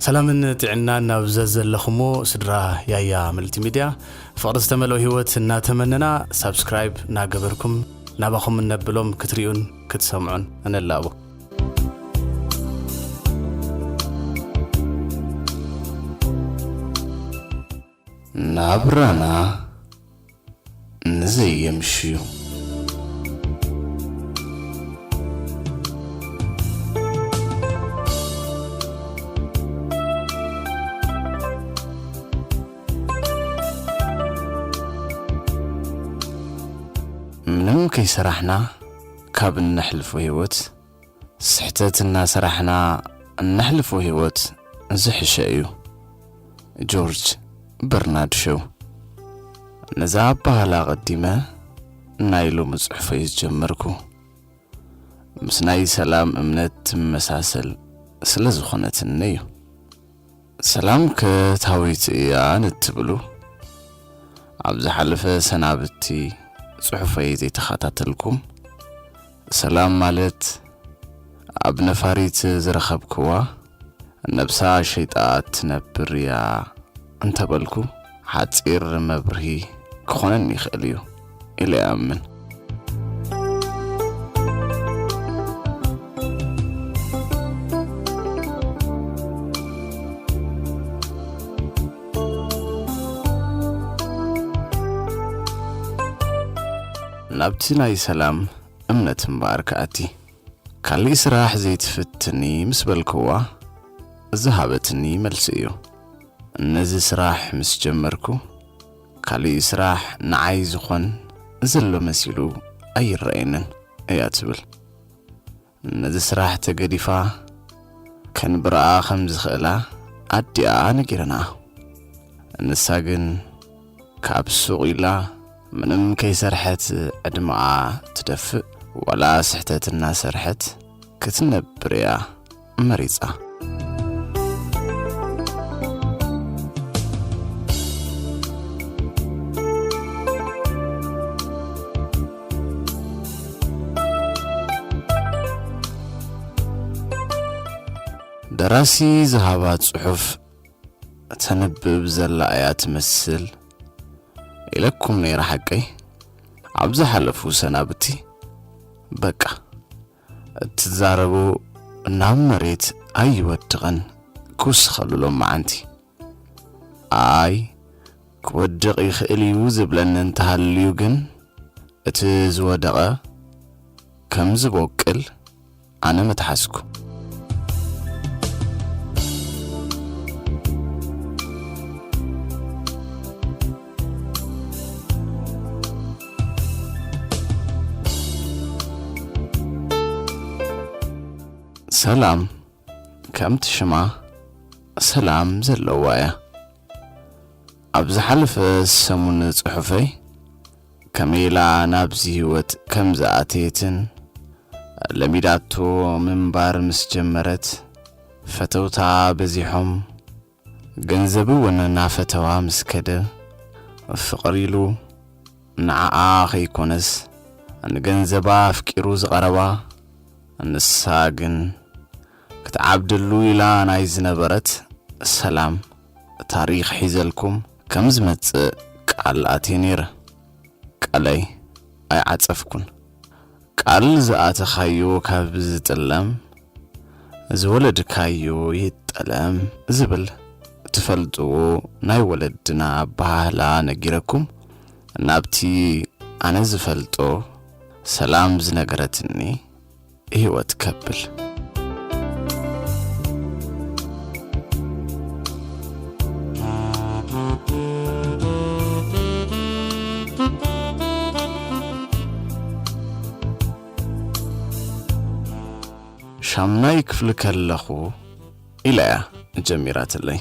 ሰላምን ጥዕናን ናብ ዘዘለኹሞ ስድራ ያያ መልቲ ሚድያ፣ ፍቕሪ ዝተመልኦ ህይወት እናተመነና፣ ሳብስክራይብ እናገበርኩም ናባኹም እነብሎም ክትሪኡን ክትሰምዑን እነላቦ። ናብራና ንዘየምሽዩ። ምንም ከይሰራሕና ካብ እነሕልፎ ህይወት፣ ስሕተት እናሰራሕና እነሕልፎ ህይወት ዝሕሸ እዩ። ጆርጅ በርናርድ ሸው። ነዛ ኣባህላ ኣቐዲመ ናይ ሎሚ ጽሑፈይ ዝጀመርኩ፣ ምስ ናይ ሰላም እምነት ትመሳሰል ስለ ዝኾነትኒ እዩ። ሰላም ከታዊት እያ ንትብሉ፣ ኣብ ዝሓለፈ ሰናብቲ ጽሑፈይ ዘይተኸታተልኩም፣ ሰላም ማለት ኣብ ነፋሪት ዝረኸብክዋ ነብሳ ሸይጣ ትነብር እያ እንተበልኩ፣ ሓጺር መብርሂ ክኾነኒ ይኽእል እዩ ኢለ እኣምን። ናብቲ ናይ ሰላም እምነት እምበኣር ክኣቲ። ካሊእ ስራሕ ዘይትፍትኒ ምስ በልክዋ፣ ዝሃበትኒ መልሲ እዩ። ነዚ ስራሕ ምስ ጀመርኩ፣ ካሊእ ስራሕ ንዓይ ዝኾን ዘሎ መሲሉ ኣይረኣየንን እያ ትብል። ነዚ ስራሕ ተገዲፋ ከንብርኣ ከም ዝኽእላ ኣዲኣ ነጊረንኣ። ንሳ ግን ካብ ሱቕ ኢላ ምንም ከይሰርሐት ዕድመኣ ትደፍእ፣ ዋላ ስሕተት እናሰርሐት ክትነብር እያ መሪጻ። ደራሲ ዝሃባ ጽሑፍ ተንብብ ዘላ እያ ትመስል ኢለኩም ነይረ ሓቀይ? ኣብ ዝሓለፉ ሰናብቲ በቃ እትዛረቦ ናብ መሬት ኣይወድቕን ክውስኸሉ ሎመዓንቲ። ኣይ ክወድቕ ይኽእል እዩ ዝብለኒ እንተሃልዩ ግን፣ እቲ ዝወደቐ ከም ዝበቁል ኣነ ምተሓዝኩ። ሰላም ከምቲ ሽማ ሰላም ዘለዋ እያ። ኣብ ዝሓለፈ ሰሙን ጽሑፈይ ከመይ ኢላ ናብዚ ህይወት ከም ዝኣተየትን ለሚዳቶ ምንባር ምስ ጀመረት፣ ፈተውታ በዚሖም፣ ገንዘብ እውን ናፈተዋ ምስ ከደ፣ ፍቕሪ ኢሉ ንዓኣ ከይኮነስ ንገንዘባ ኣፍቂሩ ዝቐረባ፣ ንሳ ግን ክትዓብደሉ ኢላ ናይ ዝነበረት ሰላም ታሪኽ ሒዘልኩም ከም ዝመጽእ ቃል ኣትየ ነይረ። ቃለይ ኣይዓጸፍኩን። ቃል ዝኣተኻዮ ካብ ዝጥለም፣ ዝወለድካዮ ይጠለም ዝብል ትፈልጥዎ ናይ ወለድና ኣበሃህላ ነጊረኩም፣ ናብቲ ኣነ ዝፈልጦ ሰላም ዝነገረትኒ ህይወት ከብል። ሻምናይ ክፍሊ ከለኹ ኢላ እያ ጀሚራትለይ።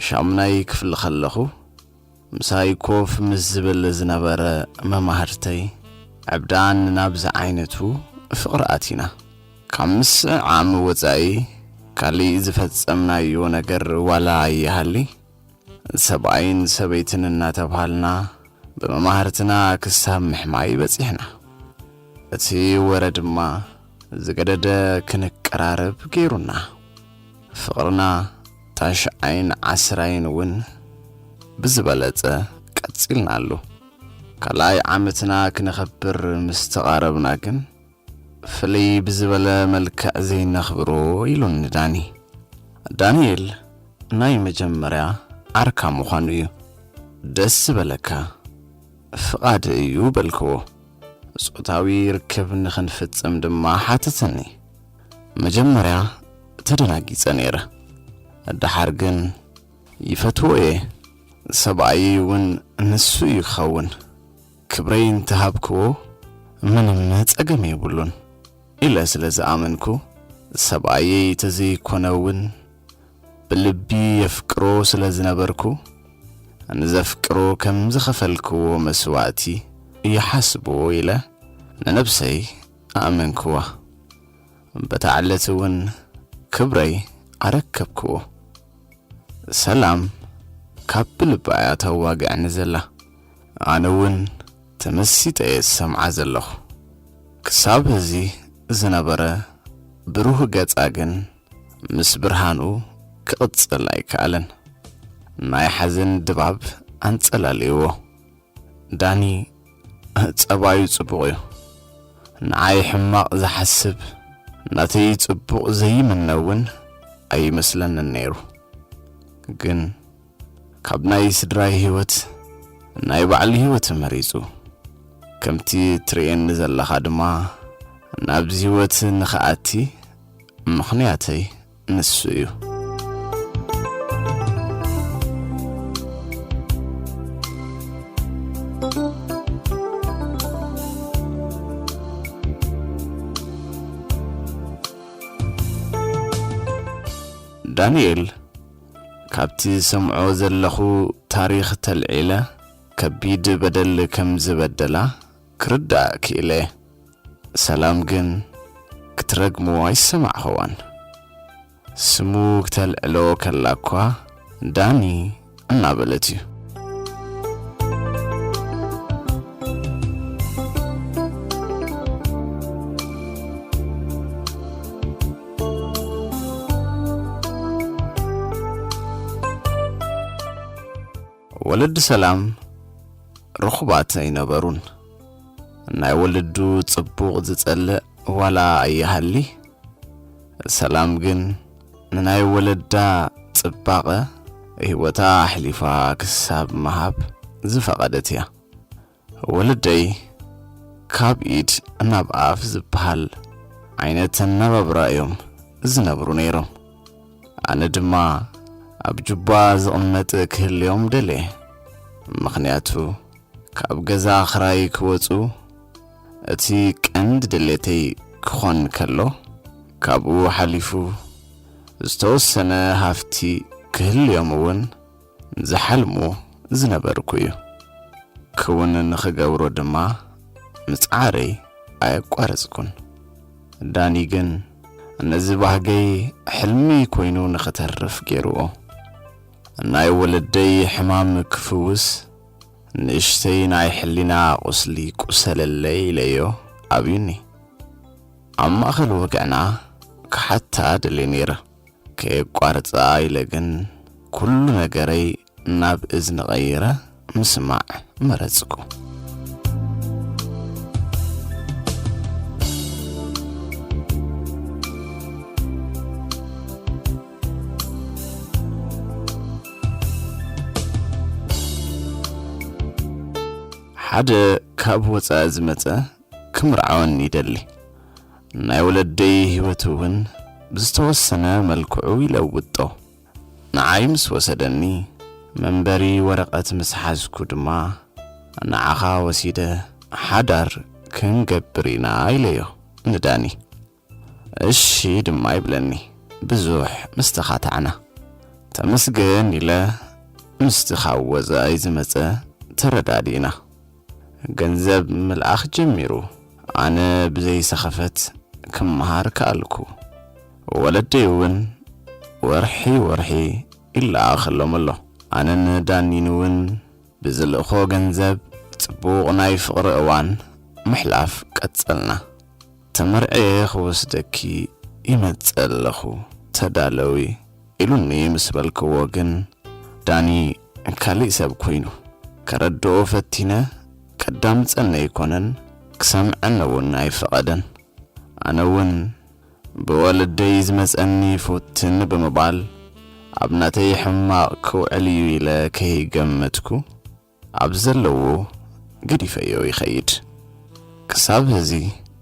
ሻምናይ ክፍሊ ከለኹ ምሳይ ኮፍ ምስ ዝብል ዝነበረ መማህርተይ፣ ዕብዳን ናብዚ ዓይነቱ ፍቕሪ ኣቲና። ካብ ምስዕዓም ወጻኢ ካሊእ ዝፈጸምናዮ ነገር ዋላ ኣይሃሊ፣ ሰብኣይን ሰበይትን እናተባሃልና ብመማህርትና ክሳብ ምሕማይ በጺሕና። እቲ ወረ ድማ ዝገደደ ክንቀራረብ ገይሩና። ፍቕርና ታሽዓይን ዓስራይን እውን ብዝበለጸ ቀጺልናሉ። ካልኣይ ዓመትና ክነኸብር ምስ ተቓረብና ግን፣ ፍልይ ብዝበለ መልክዕ ዘይነኽብሮ ኢሉኒ ዳኒ። ዳንኤል ናይ መጀመርያ ዓርካ ምዃኑ እዩ። ደስ ዝበለካ ፍቓድ እዩ በልክዎ። ጾታዊ ርክብ ንኽንፍጽም ድማ ሓተተኒ። መጀመርያ ተደናጊጸ ነይረ። ደሓር ግን ይፈትዎ እየ። ሰብኣየይ እውን ንሱ እዩ ክኸውን። ክብረይ እንተሃብክዎ ምንም ጸገም የብሉን ኢለ ስለ ዝኣመንኩ፣ ሰብኣየይ ተዘይኮነ እውን ብልቢ የፍቅሮ ስለ ዝነበርኩ፣ ንዘፍቅሮ ከም ዝኸፈልክዎ መስዋእቲ ይሓስቦ ኢለ ንነብሰይ ኣእመንክዋ። በታ ዕለት እውን ክብረይ ኣረከብክዎ። ሰላም ካብ ብልባ እያ ተዋግዕኒ ዘላ። ኣነ እውን ተመሲጠ እየ ዝሰምዓ ዘለኹ። ክሳብ ሕዚ ዝነበረ ብሩህ ገጻ ግን ምስ ብርሃኑ ክቕጽል ኣይከኣለን። ናይ ሓዘን ድባብ ኣንጸላልይዎ። ዳኒ ጸባዩ ጽቡቕ እዩ። ንዓይ ሕማቕ ዝሓስብ፣ ናተይ ጽቡቕ ዘይምነ እውን ኣይመስለንን ነይሩ። ግን ካብ ናይ ስድራይ ህይወት ናይ ባዕሉ ህይወት መሪጹ። ከምቲ ትርእየኒ ዘለኻ ድማ ናብዚ ህይወት ንኽኣቲ ምኽንያተይ ንሱ እዩ። ዳንኤል፣ ካብቲ ዝሰምዖ ዘለኹ ታሪኽ ተልዒለ ከቢድ በደል ከም ዝበደላ ክርዳእ ክኢለ። ሰላም ግን ክትረግሞ ኣይሰማዕኽዋን። ስሙ ክተልዕሎ ከላ እኳ ዳኒ እናበለት እዩ። ወለዲ ሰላም ርኹባት ኣይነበሩን። ናይ ወለዱ ጽቡቕ ዝጸልእ ዋላ ኣይሃሊ፣ ሰላም ግን ንናይ ወለዳ ጽባቐ ህይወታ ኣሕሊፋ ክሳብ ምሃብ ዝፈቐደት እያ። ወለደይ ካብ ኢድ ናብ ኣፍ ዝበሃል ዓይነት ኣነባብራ እዮም ዝነብሩ ነይሮም። ኣነ ድማ ኣብ ጁባ ዝቕመጥ ክህልዮም ደልየ። ምኽንያቱ ካብ ገዛ ክራይ ክወጹ እቲ ቀንዲ ድሌተይ ክኾን ከሎ፣ ካብኡ ሓሊፉ ዝተወሰነ ሃፍቲ ክህልዮም እውን ዝሓልሙ ዝነበርኩ እዩ። ክውን ንኽገብሮ ድማ ምጽዓረይ ኣየቋረጽኩን። ዳኒ ግን ነዚ ባህገይ ሕልሚ ኮይኑ ንኽተርፍ ገይርዎ። ናይ ወለደይ ሕማም ክፍውስ ንእሽተይ ናይ ሕሊና ቁስሊ ቁሰለለይ ኢለዮ ኣብዩኒ። ኣብ ማእኸል ወግዕና ክሓታ ደልየ ነይረ። ከየቋርጻ ኢለ ግን ኩሉ ነገረይ ናብ እዝኒ ቀይረ ምስማዕ መረጽኩ። ሓደ ካብ ወጻኢ ዝመጸ ክምርዓወኒ ይደሊ። ናይ ወለደይ ህይወት እውን ብዝተወሰነ መልክዑ ይለውጦ። ንዓይ ምስ ወሰደኒ፣ መንበሪ ወረቐት ምስ ሓዝኩ ድማ፣ "ንዓኻ ወሲደ ሓዳር ክንገብር ኢና" ኢለዮ ንዳኒ። "እሺ" ድማ ይብለኒ። ብዙሕ ምስ ተኻታዕና፣ "ተመስገን" ኢለ፣ ምስቲ ካብ ወጻኢ ዝመጸ ተረዳዲእና። ገንዘብ ምልኣኽ ጀሚሩ። ኣነ ብዘይ ሰኸፈት ክመሃር ከኣልኩ። ወለደይ እውን ወርሒ ወርሒ ይለኣኸሎም ኣሎ። ኣነን ዳኒን እውን ብዝልእኾ ገንዘብ ጽቡቕ ናይ ፍቕሪ እዋን ምሕላፍ ቀጸልና። "ተመርዕየ ክወስደኪ ይመጽእ ኣለኹ፣ ተዳለዊ" ኢሉኒ ምስ በልክዎ ግን፣ ዳኒ ካልእ ሰብ ኮይኑ። ከረድኦ ፈቲነ፣ ከዳምጸኒ ኣይኮነን፣ ክሰምዐኒ እውን ኣይፈቐደን። ኣነ እውን ብወለደይ ዝመጸኒ ፍትን ብምባል፣ ኣብ ናተይ ሕማቕ ክውዕል እዩ ኢለ ከይገመትኩ፣ ኣብ ዘለዎ ገዲፈዮ ይኸይድ። ክሳብ ሕዚ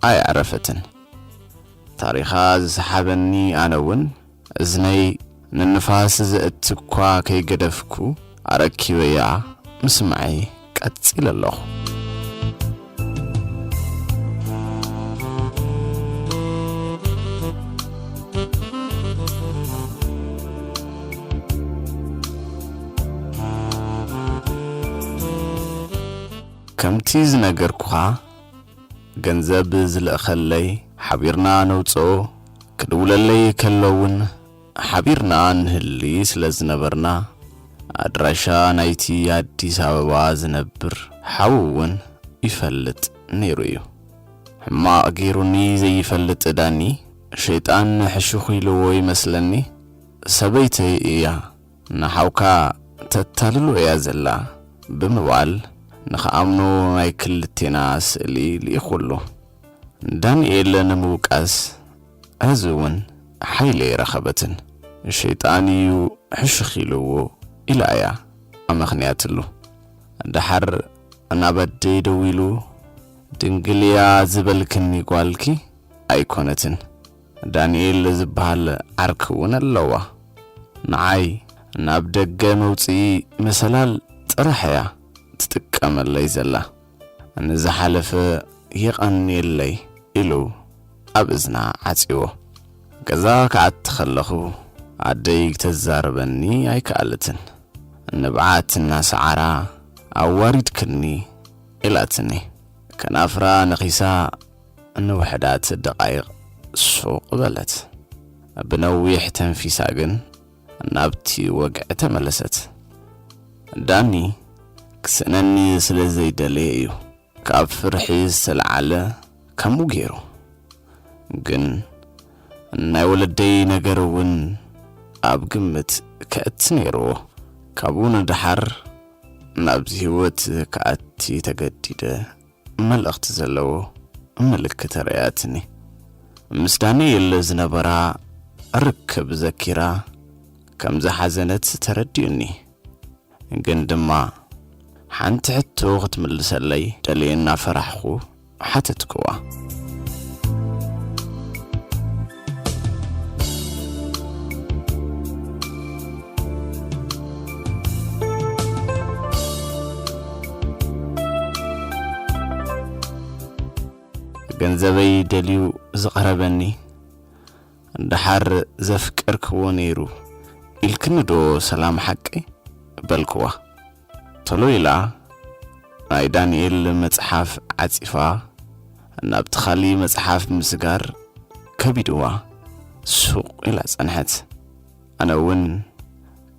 ኣየዕረፈትን። ታሪኻ ዝሰሓበኒ ኣነ እውን፣ እዝነይ ንንፋስ ዘእቲ እኳ ከይገደፍኩ ኣረኪበያ ምስማዐይ ቀጺለ ኣለኹ። ከምቲ ዝነገርኩኻ፣ ገንዘብ ዝልእኸለይ ሓቢርና ነውፅኦ፣ ክድውለለይ ከሎ እውን ሓቢርና ንህሊ ስለ ዝነበርና፣ ኣድራሻ ናይቲ ኣዲስ ኣበባ ዝነብር ሓው እውን ይፈልጥ ነይሩ እዩ። ሕማቕ ገይሩኒ ዘይፈልጥ ዳኒ፣ ሸይጣን ሕሹኽ ኢልዎ ይመስለኒ፣ ሰበይተይ እያ፣ ንሓውካ ተታልሎ እያ ዘላ ብምባል ንኽኣምኖ ናይ ክልቴና ስእሊ ልኢኹሉ። ዳንኤል ንምውቃስ ሕዚ እውን ሓይሊ ኣይረኸበትን። ሸይጣን እዩ ሕሹኽ ኢልዎ ኢላ እያ ኣመኽንያትሉ። ደሓር ናብ ኣደይ ደዊሉ፣ ድንግል እያ ዝበልክኒ ጓልኪ ኣይኮነትን። ዳንኤል ዝበሃል ዓርኪ እውን ኣለዋ። ንዓይ ናብ ደገ መውፅኢ መሰላል ጥራሕ እያ ትጥቀመለይ ዘላ። ንዝሓለፈ የቐንየለይ ኢሉ ኣብ እዝና ዓጽዎ። ገዛ ክኣቲ ከለኹ ኣደይ ክተዛርበኒ ኣይከኣለትን። ንብዓት እናሰዓራ ኣዋሪድክኒ ኢላትኒ። ከናፍራ ነኺሳ ንውሕዳት ደቓይቕ ሱቕ በለት። ብነዊሕ ተንፊሳ ግን ናብቲ ወግዒ ተመለሰት። ዳኒ ክስእነኒ ስለ ዘይደለየ እዩ ካብ ፍርሒ ዝተለዓለ ከምኡ ገይሩ። ግን ናይ ወለደይ ነገር እውን ኣብ ግምት ከእቲ ነይርዎ። ካብኡ ንደሓር ናብዚ ህይወት ክኣቲ ተገዲደ። መልእኽቲ ዘለዎ ምልክት ኣርእያትኒ። ምስ ዳንኤል ዝነበራ ርክብ ዘኪራ ከም ዝሓዘነት ተረዲኡኒ። ግን ድማ ሓንቲ ሕቶ ክትምልሰለይ ደልየ እናፈራሕኹ ሓተትክዋ። ገንዘበይ ደልዩ ዝቐረበኒ፣ ደሓር ዘፍቀርክዎ ነይሩ ኢልክኒ ዶ ሰላም ሓቀይ? በልክዋ። ቶሎ ኢላ ናይ ዳንኤል መጽሓፍ ዓጺፋ፣ ናብቲ ካልእ መጽሓፍ ምስጋር ከቢድዋ ሱቕ ኢላ ጸንሐት። ኣነ እውን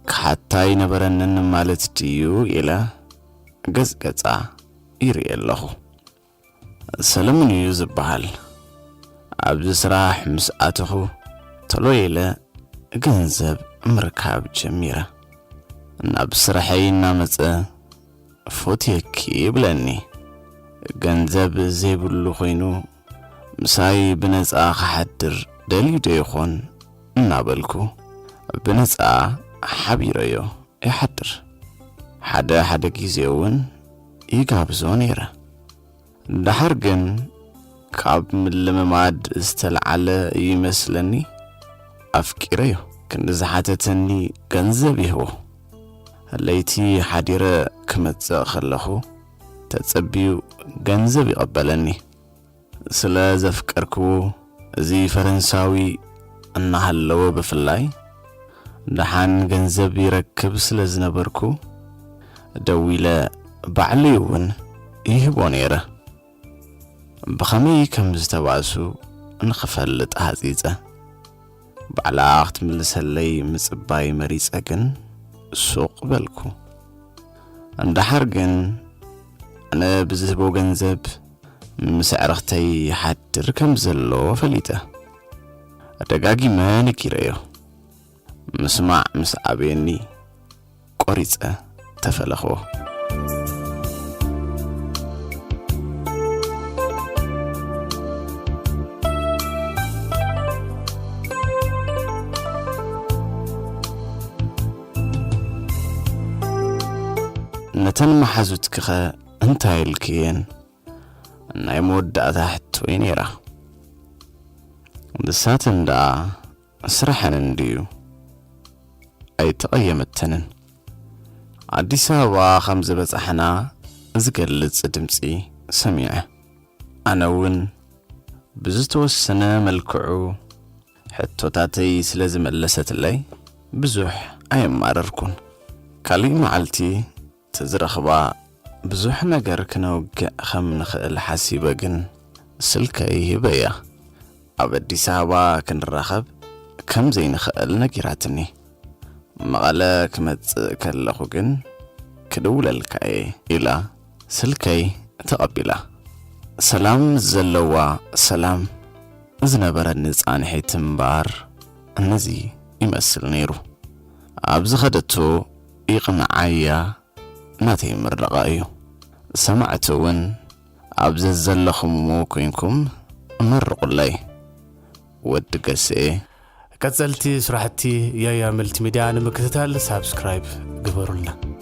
ክሓታ ኣይነበረንን ማለት ድዩ ኢለ ገጽ ገጻ ይርኢ ኣለኹ። ሰለሙን እዩ ዝበሃል። ኣብዚ ስራሕ ምስ ኣተኹ፣ ቶሎ ኢለ ገንዘብ ምርካብ ጀሚረ። ናብ ስራሐይ እናመጸ፣ "ፎትየኪ" ይብለኒ። ገንዘብ ዘይብሉ ኮይኑ፣ ምሳይ ብነጻ ክሓድር ደልዩ ዶ ይኾን እናበልኩ፣ ብነጻ ሓቢረዮ ይሓድር። ሓደ ሓደ ግዜ እውን ይጋብዞ ነይረ። ደሓር ግን ካብ ምልምማድ ዝተልዓለ ይመስለኒ፣ ኣፍቂረዮ። ክንዲ ዝሓተተኒ ገንዘብ ይህቦ። ለይቲ ሓዲረ ክመጽእ ከለኹ፣ ተጸብዩ ገንዘብ ይቐበለኒ። ስለ ዘፍቀርክዎ፣ እዚ ፈረንሳዊ እናሃለወ ብፍላይ፣ ደሓን ገንዘብ ይረክብ ስለ ዝነበርኩ፣ ደዊለ ባዕለይ እውን ይህቦ ነይረ። ብኸመይ ከም ዝተባእሱ ንኽፈልጥ ሃጺጸ። ባዕላ ክትምልሰለይ ምጽባይ መሪጸ ግን ሱቕ በልኩ። እንድሓር ግን ኣነ ብዝህቦ ገንዘብ ምስ ኣዕርኽተይ ይሓድር ከም ዘሎ ፈሊጠ። ደጋጊመ ነጊረዮ። ምስማዕ ምስ ኣበየኒ ቆሪጸ ተፈለኽዎ። ነተን መሓዙትኪኸ እንታይ ኢልክየን? ናይ መወዳእታ ሕቶይ ነይራ። ንሳተን ደኣ ስራሐን እንድዩ ኣይተቐየመተንን። ኣዲስ ኣበባ ከም ዝበጻሕና ዝገልጽ ድምጺ ሰሚዐ። ኣነ እውን ብዝተወሰነ መልክዑ ሕቶታተይ ስለ ዝመለሰትለይ ብዙሕ ኣየማረርኩን። ካልእ መዓልቲ ተዝረኽባ ብዙሕ ነገር ክነውግዕ ከም ንኽእል ሓሲበ ግን ስልከይ ሂበያ። ኣብ ኣዲስ ኣበባ ክንራኸብ ከም ዘይንኽእል ነጊራትኒ። መቐለ ክመጽእ ከለኹ ግን ክድውለልካ እየ ኢላ ስልከይ ተቐቢላ። ሰላም ዘለዋ ሰላም ዝነበረኒ ጻንሒት እምበኣር ነዚ ይመስል ነይሩ። ኣብ ዝኸደቶ ይቕንዓያ ናተይ ምርቓ እዩ። ሰማዕቲ እውን ኣብ ዘዘለኹምዎ ኮይንኩም መርቑለይ። ወዲ ገስኤ። ቀጸልቲ ስራሕቲ ያያ መልቲ ሚድያ ንምክትታል ሳብስክራይብ ግበሩልና።